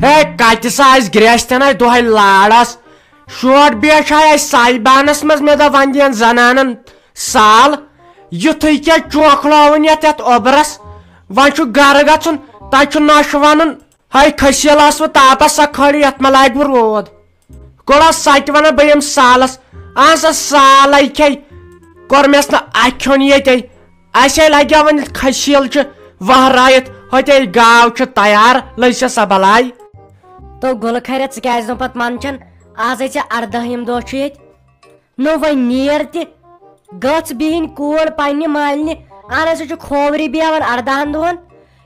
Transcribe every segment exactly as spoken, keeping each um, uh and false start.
ہے، کتہِ سا آسہِ گرٛیستٮ۪ن اَسہِ دۄہے لارس؟ شوٹ بیچھ آے اَسہِ سایبانس منٛز، مےٚ دوٚپ وۄنۍ دِین زنانن سال، یُتھُے کیٛاہ چونکھلاوُن یتھ، یتھ اوٚبرس؟ وۄنۍ چھُ گرٕ گژھُن، تتہِ چھُ نۄشہِ ونُن، ہے کھسیٖل آسہٕ وٕ تاپس سۄ کھٲلِو، یتھ ما لاگہِ وٕ روٗد۔ کوٚڑ آز سۄ تہِ ونان بہٕ یِمہٕ سالس، اہن سا سالے کھے، کوٚر مےٚ نہٕ اتھِ کھیوٚن ییٚتے۔ اسے لگیا وۄنۍ کھسیٖل چھِ وہرٲیِتھ، ہوٚتے گاو چھِ تیار، لٔج سا سۄ بلاے۔ تو گُلہٕ خیرت، ژٕ کیازِ نہٕ پتہٕ منٛدچھان؟ آزے ژےٚ اردٲہِم دۄہ چھُ ییٚتہِ۔ نو وۄنۍ نیر تہِ، گٔژھ بِہِنۍ کوٗر پننہِ مالنہِ۔ اہن سا چھُ کھوورِ بیہوان ارداہن دۄہن۔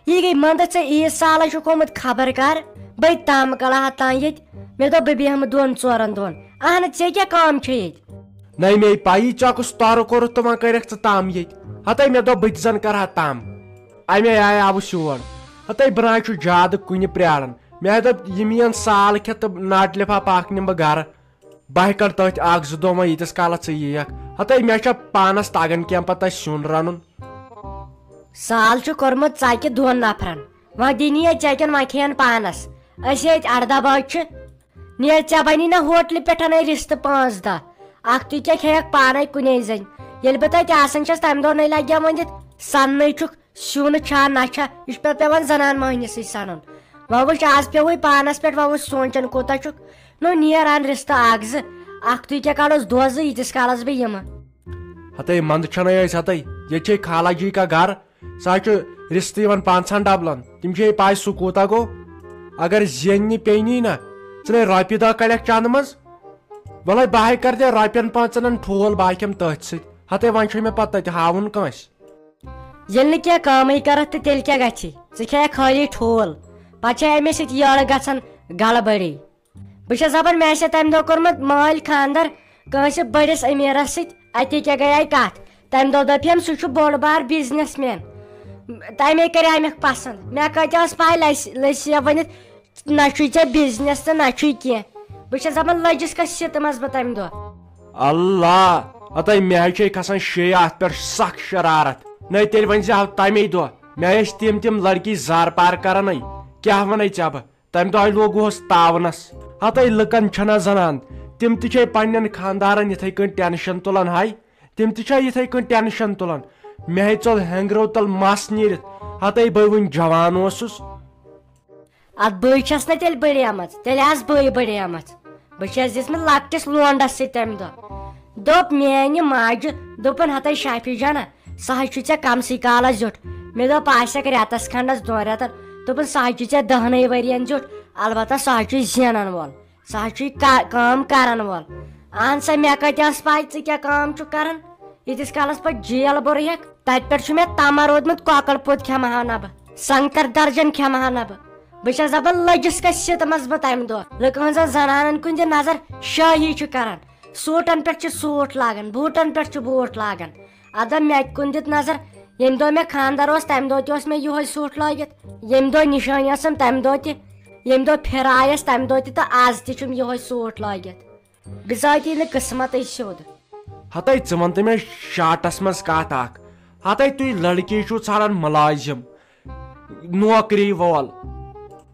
یہِ گٔے منٛدٕ ژےٚ عیٖد سالے چھُکھ آمُت خبر کر۔ بٔے تام کڑٕ ہا تام ییٚتہِ۔ مےٚ دوٚپ بہٕ بیٚہمہٕ دۄن ژورن دۄہن۔ اہن ژےٚ کیٛاہ کٲم چھےٚ ییٚتہِ؟ نَے مے پَیی ژےٚ کُس تورٕ کوٚرُتھ تہٕ وۄنۍ کٔرِکھ ژٕ تام ییٚتہِ۔ ہتے مےٚ دوٚپ بہٕ تہِ زَن کَرٕ ہا تام۔ اَمے آیہِ آوُس یور۔ ہتے بہٕ نہ حظ چھُس زیادٕ کُنہِ پرٛاران۔ مےٚ دوٚپ یِم یِن سال کھٮ۪تھ تہٕ ناٹہِ لِفاف اَکھ نِمہٕ بہٕ گَرٕ۔ بہٕ ہا کَڑٕ تٔتھۍ اَکھ زٕ دۄہ وۄنۍ ییٖتِس کالَس ژٕ یِیَکھ۔ ہتے مےٚ چھا پانَس تَگان کینٛہہ پَتہٕ اَسہِ سیُن رَنُن؟ سال چھُ کوٚرمُت ژَکہِ دۄن نفرن۔ وۄنۍ دِنی یہِ ژَکٮ۪ن، وۄنۍ کھیٚیَن پانَس۔ أسۍ ییٚتہِ اَرداہ بٲژ چھِ۔ نیر ژےٚ بنی نہ ہوٹلہِ پٮ۪ٹھ اَنے رِستہٕ پانٛژھ دَہ۔ اَکھ تُے کیٛاہ کھیٚیَکھ پانَے کُنے زٔنۍ؟ ییٚلہِ بہٕ تَتہِ آسان چھَس، تَمہِ دۄہ نَے لَگہِ ہا وۄنۍ دِتھ سَننٕے چھُکھ، سیُن چھا نہ چھا، یہِ چھُ پٮ۪وان زَنان مۄہنِسٕے سَنُن۔ وۄنۍ وٕچھ، آز پیوٚوُے پانَس پٮ۪ٹھ، وۄنۍ وٕچھ سونٛچان کوٗتاہ چھُکھ۔ نو نیر اَن رِستہٕ اَکھ زٕ، اَکھ تُے کیٛاہ کَڑوس دۄہ زٕ، ییٖتِس کالَس بہٕ یِمہٕ۔ ہتے منٛدٕ چھَنَے أسۍ ہتے، ییٚتہِ چھے خالہ جی کا گَرٕ۔ سُہ حظ چھُ رِستہٕ یِوان پانٛژہَن ڈبلن۔ تِم چھِ یہِ پاے سُہ کوٗتاہ گوٚو۔ اگر زیننہِ پیٚیہِ نی نہ، ژٕ نے رۄپیہِ دَہ کَڑٮ۪کھ چندٕ منٛز۔ وَلَے بہٕ ہاے کَرٕ تیٚلہِ رۄپیَن پانٛژَن ٹھوٗل، بہٕ ہاے کھٮ۪مہٕ تٔتھۍ سۭتۍ۔ ہَتَے وۄنۍ چھُے مےٚ پَتہٕ تَتہِ ہاوُن کٲنٛسہِ۔ ییٚلہِ نہٕ کینٛہہ کٲمٕے کَرَکھ تہٕ تیٚلہِ کیٛاہ گژھی؟ ژٕ کھیٚیَکھ خٲلی ٹھوٗل۔ پَتہٕ چھے اَمے سۭتۍ یٔڑ گژھان گڑبڑی۔ بہٕ چھَس دَپان، مےٚ آسہِ ہا تَمہِ دۄہ کوٚرمُت مٲلۍ خانٛدر کٲنٛسہِ بٔڑِس أمیٖرَس سۭتۍ، اَتی کیٛاہ گٔیے کَتھ؟ تَمہِ دۄہ دَپیٚم، سُہ چھُ بوٚڑ بار business man۔ تَمے کَرے مےٚ پَسنٛد۔ مےٚ کَتہِ ٲس پَے لَسہِ، لٔسۍ یا ؤنِتھ، نہ چھُے ژےٚ business تہٕ نہ چھُے کینٛہہ۔ بہٕ چھَس دَپان، لٔجِس کَتھ سِتمَس بہٕ تَمہِ دۄہ۔ اللہ، ہَتَے مےٚ حظ چھے کھسان شیٚیہِ اَتھ پٮ۪ٹھ سَخ شرارت۔ نَے تیٚلہِ ؤنۍ زِ ہَو تَمے دۄہ۔ مےٚ ٲسۍ تِم تِم لڑکی زارٕ پار کَران۔ کیٛاہ وَنَے ژےٚ بہٕ؟ تَمہِ دۄہ لوٚگ اوس تاونَس۔ ہَتَے لُکَن چھَنہ زَنان، تِم تہِ چھے پنٛنٮ۪ن خانٛدارَن یِتھَے کٔنۍ tension تُلان ہاے۔ تِم تہِ چھا یِتھَے کٔنۍ tension تُلان؟ مےٚ ہے ژوٚل ہٮ۪نٛگرو تَل مَس نیٖرِتھ۔ ہَتَے بہٕ وٕنہِ جوان اوسُس۔ اَدٕ بٕے چھَس نہ تیٚلہِ بٔڑیمٕژ، تیٚلہِ آسہٕ بٕے بٔڑیمٕژ۔ بہٕ چھَس دِژمٕژ لۄکٹِس لونڈَس سۭتۍ تَمہِ دۄہ۔ دوٚپ میٛانہِ ماجہِ، دوٚپُن، ہَتَے شافی جانہ، سُہ حظ چھُ ژےٚ کمسٕے کالس زیُٹھ۔ مےٚ دوٚپ، آسٮ۪کھ رٮ۪تس کھنٛڈس دۄن رٮ۪تن۔ دوٚپُن، سُہ حظ چھُ ژےٚ دہنٕے ؤرین زیُٹھ، البتہ سُہ حظ چھُے زینن وول، سُہ حظ چھُے کا-، کٲم کرن وول۔ اہن سا، مےٚ کتہِ ٲس پاے ژٕ کیٛاہ کٲم چھُکھ کران؟ ییٖتِس کالس پتہٕ جیل بوٚرہکھ، تتہِ پٮ۪ٹھ چھُ مےٚ تمہ روٗدمُت، کۄکر پوٚت کھٮ۪مہٕ ہا نہٕ بہٕ، سنگتر درجن کھٮ۪مہٕ ہا نہٕ بہٕ۔ بہٕ چھس دپان، لٔجِس کتہِ سِتمس بہٕ تمہِ دۄہ؟ لُکہٕ ہٕنٛزن زنانن کُن دِ نظر، شٲہی چھُ کران، سوٗٹن پٮ۪ٹھ چھِ سوٗٹ لاگان، بوٗٹن پٮ۪ٹھ چھِ بوٗٹ لاگان۔ اَدٕ مےٚ تہِ کُن دیُت نظر، ییٚمہِ دۄہ مےٚ خانٛدر اوس، تَمہِ دۄہ تہِ اوس مےٚ یِہوٚے سوٗٹ لٲگِتھ، ییٚمہِ دۄہ نِشٲنۍ ٲسٕم، تَمہِ دۄہ تہِ، ییٚمہِ دۄہ پھِرایَس، تَمہِ دۄہ تہِ، تہٕ آز تہِ چھُم یِہوٚے سوٗٹ لٲگِتھ۔ بِذٲتی نہٕ قٕسمَتٕے سیوٚد۔ ہَتَے ژٕ وَن تہٕ مےٚ شاٹَس منٛز کَتھ اَکھ۔ ہَتَے تُہۍ لٔڑکی چھُو ژھانٛڈان مُلٲزِم، نوکری وول،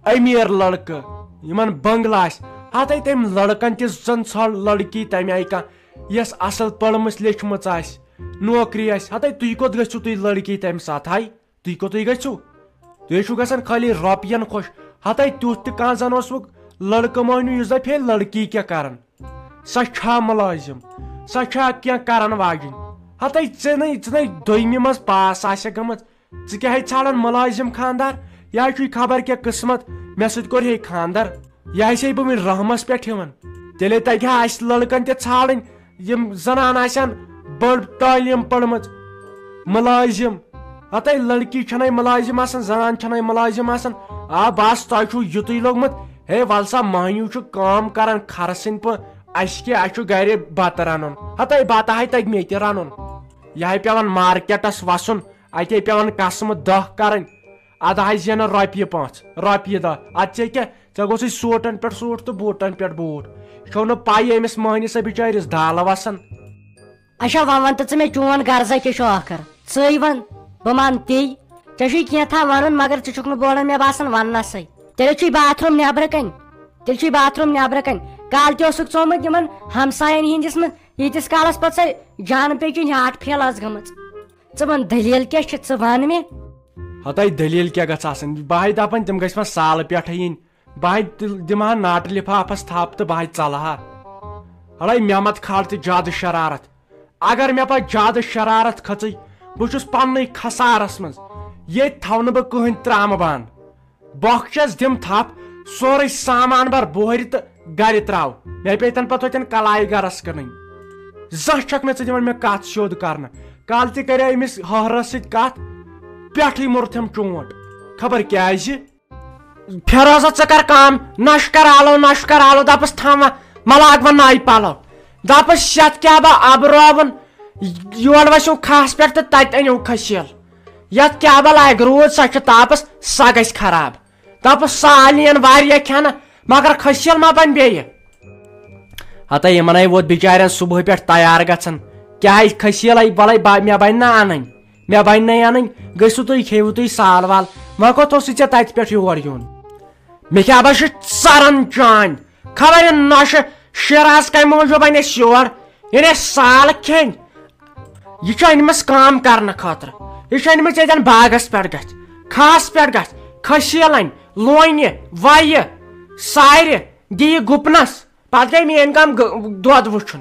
أمیٖر لٔڑکہٕ، یِمَن بنٛگلہٕ آسہِ۔ ہَتَے تٔمۍ لٔڑکَن تہِ زَن ژھانٛڈ لٔڑکی تَمہِ آیہِ کانٛہہ، یۄس اصل پٔرمٕژ لیچھمٕژ آسہِ، نوکری آسہِ۔ ہتے تُہۍ کوٚت گٔژھِو تُہۍ لڑکی تمہِ ساتہٕ؟ ہاے، تُہۍ کوٚتُے گٔژھِو؟ تُہۍ چھِو گژھان خٲلی رۄپین خۄش۔ ہتے تیُتھ تہِ کانٛہہ زن اوسمُت لڑکہٕ مٲنِو یُس دپہِ ہے لڑکی کیٛاہ کرن؟ سۄ چھا مُلٲزم؟ سۄ چھا کینٛہہ کرن واجِنۍ؟ ہتے ژےٚ نے، ژٕ نے دوٚیمہِ منٛز پاس آسٮ۪کھ گٔمٕژ۔ ژٕ کیٛاہ ہے ژھانٛڈان مُلٲزِم خانٛدار؟ یہِ ہا چھُے خبر کیٛاہ قٕسمت، مےٚ سۭتۍ کوٚر ہے خانٛدر۔ یہِ ہسے بہٕ وٕنہِ رحمس پٮ۪ٹھ ہٮ۪وان۔ تیٚلے تگہِ ہا اسہِ لڑکن تہِ ژھانٛڈٕنۍ یِم زنان آسن بٔڑ تعلیٖم پٔرمٕژ، مُلٲزِم۔ ہتے لڑکی چھنَے مُلٲزِم آسان، زنان چھنَے مُلٲزِم آسان۔ آ بس، تۄہہِ چھُو یُتُے لوٚگمُت۔ ہے ول سا، مہنیو چھُ کٲم کران خرٕ سٕنٛدۍ پٲٹھۍ، اسہِ کیٛاہ، اسہِ چھُ گرِ بتہٕ رنُن۔ ہتے بتہٕ ہاے تگہِ مےٚ تہِ رنُن۔ یہِ ہاے پٮ۪وان مارکیٹس وسُن، اتے پٮ۪وان قسمہٕ دَہ کرٕنۍ، ادٕ ہاے زینہٕ رۄپیہِ پانٛژھ، رۄپیہِ دَہ۔ ادٕ ژےٚ کیٛاہ، ژےٚ گوٚژھُے سوٹن پٮ۪ٹھ سوٹ تہٕ بوٗٹن پٮ۪ٹھ بوٗٹ۔ یہِ چھو نہٕ پَیی أمِس مٔہنِس سا بِچٲرِس دالہٕ وسان۔ اچھا، وۄنۍ وَن تہٕ ژٕ مےٚ، چون غرضا کیٛاہ چھُ ٲخٕر؟ ژٕے وَن، بہٕ مَنہٕ تی۔ ژےٚ چھُے کینٛژھا وَنُن، مگر ژٕ چھُکھ نہٕ بولان مےٚ باسان وَننَسٕے۔ تیٚلہِ چھُے باتھ روٗم نٮ۪برٕ کنۍ۔ تیٚلہِ چھُے باتھ روٗم نٮ۪برٕ کنۍ۔ کالہٕ تہِ اوسُکھ ژومُت یِمن ہمساین ہِنٛدِس منٛز، ییٖتِس کالس پتہٕ سۄ جانہٕ پیٚچِنۍ ہارٹ فیل ٲس گٔمٕژ۔ ژٕ وَن، دٔلیٖل کیٛاہ چھِ؟ ژٕ وَن مےٚ۔ ہتاے، دٔلیٖل کیٛاہ گژھِ آسٕنۍ؟ بہٕ ہاے دپان، تِم گژھِ وۄنۍ سالہٕ پٮ۪ٹھے یِنۍ۔ بہٕ ہاے دِ-، دِمہٕ ہا ناٹہٕ لفافس تھپھ تہٕ بہٕ ہاے ژلہٕ ہا۔ اڑے، مےٚ مت کھال تہِ زیادٕ شرارت۔ اگر مےٚ پتہٕ زیادٕ شرارت کھژٕے، بہٕ چھُس پننُے خسارس منٛز۔ ییٚتہِ تھاونہٕ بہٕ کٕہٕنۍ ترامہٕ بانہٕ۔ بۄکھچس دِم تھپھ، سورُے سامان بر بوہرِ تہٕ گرِ تراو۔ مےٚ پیٚیہِ تن پتہٕ ہوتٮ۪ن کلاے گرس کٕنٕنۍ۔ زانٛہہ چھکھ نہٕ ژٕ دِوان مےٚ کتھ سیوٚد کرنہٕ۔ کالہٕ تہِ کریو أمِس ہہرس سۭتۍ کتھ، پٮ۪ٹھٕے موٚرتھم چونٹ۔ خبر کیازِ؟ فیروزا، ژٕ کر کٲم، نۄشہِ کر آلو، نۄشہِ کر آلو، دپس تھاوان، مہ لاگ وۄنۍ نایہِ پلو۔ دپس یتھ کیٛاہ بہ ابراوُن، یور وسیو کھہس پٮ۪ٹھ تہٕ تتہِ أنِو کھسیل۔ یتھ کیٛاہ بہ لگہِ روٗد، سۄ چھِ تاپس، سۄ گژھِ خراب۔ دپس سالین واریاہ کھٮ۪نہٕ، مگر کھسیل ما بنہِ بیٚیہِ؟ ہتا یِمنے ووت بِچارٮ۪ن صبحٲے پٮ۪ٹھ تیار گژھان، کیٛاہ کھسیلے، بلے با-، مےٚ بنہِ نہ انٕنۍ۔ مےٚ بنہِ نَے اَنٕنۍ، گٔژھِو تُہۍ، کھیٚیِو تُہۍ سال وال۔ وۄنۍ کوٚت اوسُے ژےٚ تَتہِ پٮ۪ٹھ یور یُن؟ مےٚ کیٛاہ بہ چھِ ژَران چانۍ؟ خبر یہِ نۄشہِ شیراز کَمہِ موٗجوٗب اَنہِ اَسہِ یور؟ یعنی اَسہِ سال کھیٚنۍ؟ یہِ چھُ أنمٕژ کٲم کرنہٕ خٲطرٕ۔ یہِ چھُ أنمٕژ ییٚتٮ۪ن باغس پٮ۪ٹھ گژھِ، کھہس پٮ۪ٹھ گژھِ، کھٔسیٖل اَنہِ، لونہِ، وَیہِ، سارِ، دِیہِ گُپنس۔ پتہٕ گٔے میٲنۍ کٲم گ-، دۄد وٕچھُن۔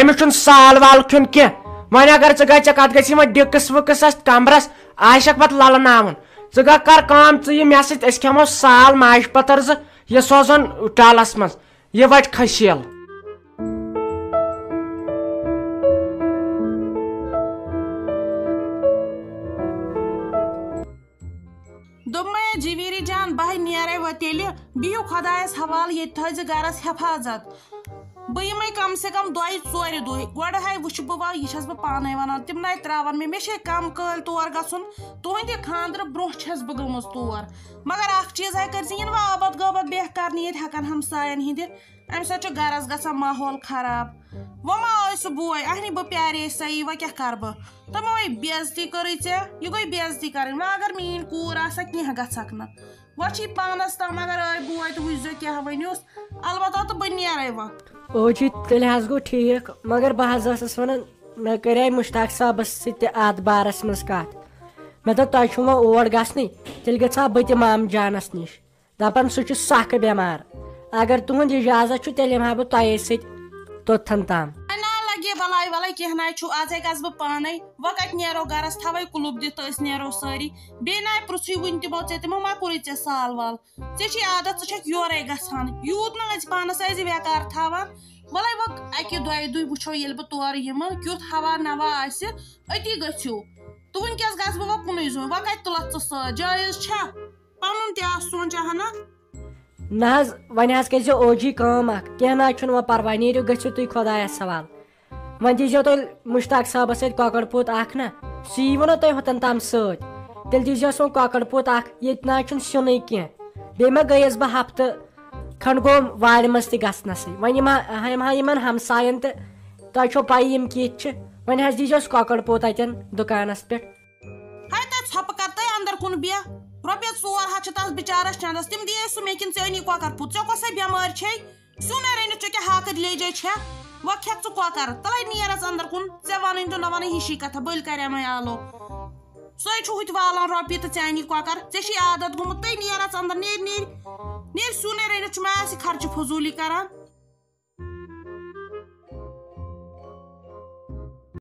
أمِس چھُنہٕ سال وال کھیوٚن کینٛہہ۔ وۄنۍ اگر ژٕ گژھِ، ژےٚ کتھ گژھِ وۄنۍ ڈِکس وِکس اتھ کمرس، آسٮ۪کھ پتہٕ للہٕ ناوُن۔ ژٕ گہ کر کٲم، ژٕ یہِ مےٚ سۭتۍ، أسۍ کھٮ۪مو سال ماجہِ پتر زٕ، یہِ سوزن ٹالس منٛز، یہِ وٹہِ کھسیل۔ دوٚپمَے جویٖری جان، بہٕ ہے نیرَے وۄنۍ تیٚلہِ۔ بِہِو خۄدایَس حوالہٕ، ییٚتہِ تھٲیزِ گَرَس حفاظت۔ بہٕ یِمَے کم سے کم دۄیہِ ژورِ دۄہہِ۔ گۄڈٕ ہے وٕچھِ بہٕ وۄنۍ، یہِ چھَس بہٕ پانَے وَنان، تِم نَے ترٛاوَن مےٚ۔ مےٚ چھے کم کٲلۍ تور گژھُن۔ تُہٕنٛدِ خانٛدرٕ برٛونٛہہ چھَس بہٕ گٔمٕژ تور۔ مگر اَکھ چیٖز ہے کٔرۍ زِ یِنہٕ وۄنۍ آباد غٲبت بیٚہہ کَرنہِ ییٚتہِ ہٮ۪کَن ہمسایَن ہِنٛدِ۔ اَمہِ سۭتۍ چھُ گَرَس گژھان ماحول خراب۔ وۄنۍ ما آے سُہ بوے؟ اہنی، بہٕ پیارے سا یی، وۄنۍ کیٛاہ کَرٕ بہٕ؟ تِمو ہے بے عزتی کٔرٕے ژےٚ، یہِ گٔے بے عزتی کَرٕنۍ۔ وۄنۍ اگر میٛٲنۍ کوٗر آسہِ ہا، کینٛہہ گژھکھ نہٕ۔ وۄنۍ چھُے پانَس تام، اگر آے بوے تہٕ وٕچھزیو کیٛاہ ؤنِوس۔ البتہ تہٕ بہٕ نیرَے وۄنۍ۔ او جی، تیٚلہِ حظ گوٚو ٹھیٖک، مگر بہٕ حظ ٲسٕس وَنان، مےٚ کَرے مُشتاق صٲبَس سۭتۍ تہِ اَتھ بارَس منٛز کَتھ۔ مےٚ دوٚپ، تۄہہِ چھُو وۄنۍ اور گژھنٕے، تیٚلہِ گژھٕ ہا بہٕ تہِ مامہٕ جانَس نِش۔ دَپان سُہ چھُ سَکھ بٮ۪مار۔ اگر تُہُنٛد اِجازت چھُ، تیٚلہِ یِمہٕ ہا بہٕ تۄہے سۭتۍ توٚتتھَن تام۔ نہ لگے بلاے ولاے کینٛہہ نہ چھُ، آز ہے گژھٕ بہٕ پانے۔ وۄنۍ کتہِ نیرو گرس، تھاوے کُلُپ دِتھ تہٕ أسۍ نیرو سٲری۔ بیٚیہِ نہ پرژھُے وُنہِ تِمو ژےٚ، تِمو ما کوٚرُے ژےٚ سال وال؟ ژےٚ چھے عادت، ژٕ چھکھ یورے گژھان۔ یوٗت نہ أزۍ پانس ٲسۍ زِ ویکار تھاوان۔ وَلَے وۄنۍ اَکہِ دۄیہِ دُہۍ وٕچھو، ییٚلہِ بہٕ تورٕ یِمہٕ، کیُتھ ہوا نوا آسہِ، أتی گٔژھِو۔ تہٕ وٕنکیٚس گژھٕ بہٕ وۄنۍ کُنُے زوٚن، وۄنۍ کَتہِ تُلَتھ ژٕ سۭتۍ؟ جٲیِز چھا؟ پَنُن تہِ آس سونٛچا ہنا۔ نہ حظ، وۄنۍ حظ کٔرۍزیو او جی کٲم اَکھ، کینٛہہ نہ حظ چھُنہٕ وۄنۍ پَرواے، نیٖرِو گٔژھِو تُہۍ خۄدایَس حوال۔ وۄنۍ دیٖزیو تُہۍ مُشتاق صٲبَس سۭتۍ کۄکَر پوٗت اَکھ نہ، سُہ یی وۄنۍ تۄہہِ ہوٚتَن تام سۭتۍ، تیٚلہِ دیٖزیوس وۄنۍ کۄکَر پوٗت اَکھ، ییٚتہِ نہ حظ چھُنہٕ سیُنٕے کینٛہہ، بیٚیہِ ما گٔیَس بہٕ ہفتہٕ کھنٛڈ گوٚو وارِ منٛز تہِ گژھنَسٕے۔ وۄنۍ یِم ہا، یِم ہا یِمَن ہمسایَن تہٕ تۄہہِ چھو پَیی یِم کِتھ چھِ۔ وۄنۍ حظ دیٖزیوس کۄکَر پوٗت اَتٮ۪ن دُکانَس پٮ۪ٹھ۔ ہے تہٕ ژھۄپہٕ کر تہٕ اندر کُن بیٚہہ۔ رۄپیہِ ژور ہتھ چھِ تس بِچارس چندس، تِم دِیے سُہ مےٚ کِنہٕ ژےٚ أنی کۄکر پھوٚت؟ ژےٚ کۄسے بٮ۪مٲرۍ چھے؟ سیُن ہے رٔنِتھ، ژےٚ کیٛاہ ہاکہٕ لیجے چھےٚ؟ وۄنۍ کھٮ۪کھ ژٕ کۄکر، تلے نیر ژٕ اندر کُن، ژےٚ ونٕنۍ تہٕ نہ ونٕنۍ ہِشی کتھا، بٔلۍ کرے مےٚ آلو۔ سۄے چھُ ہُتہِ والان رۄپیہِ تہٕ ژےٚ اَنی کۄکر، ژےٚ چھے عادت گوٚمُت، تہٕ نیر ژٕ اندر، نیر، نیر، نیر، سیُن ہے رٔنِتھ چھُ مےٚ اَسہِ خرچہٕ فضوٗلی کران۔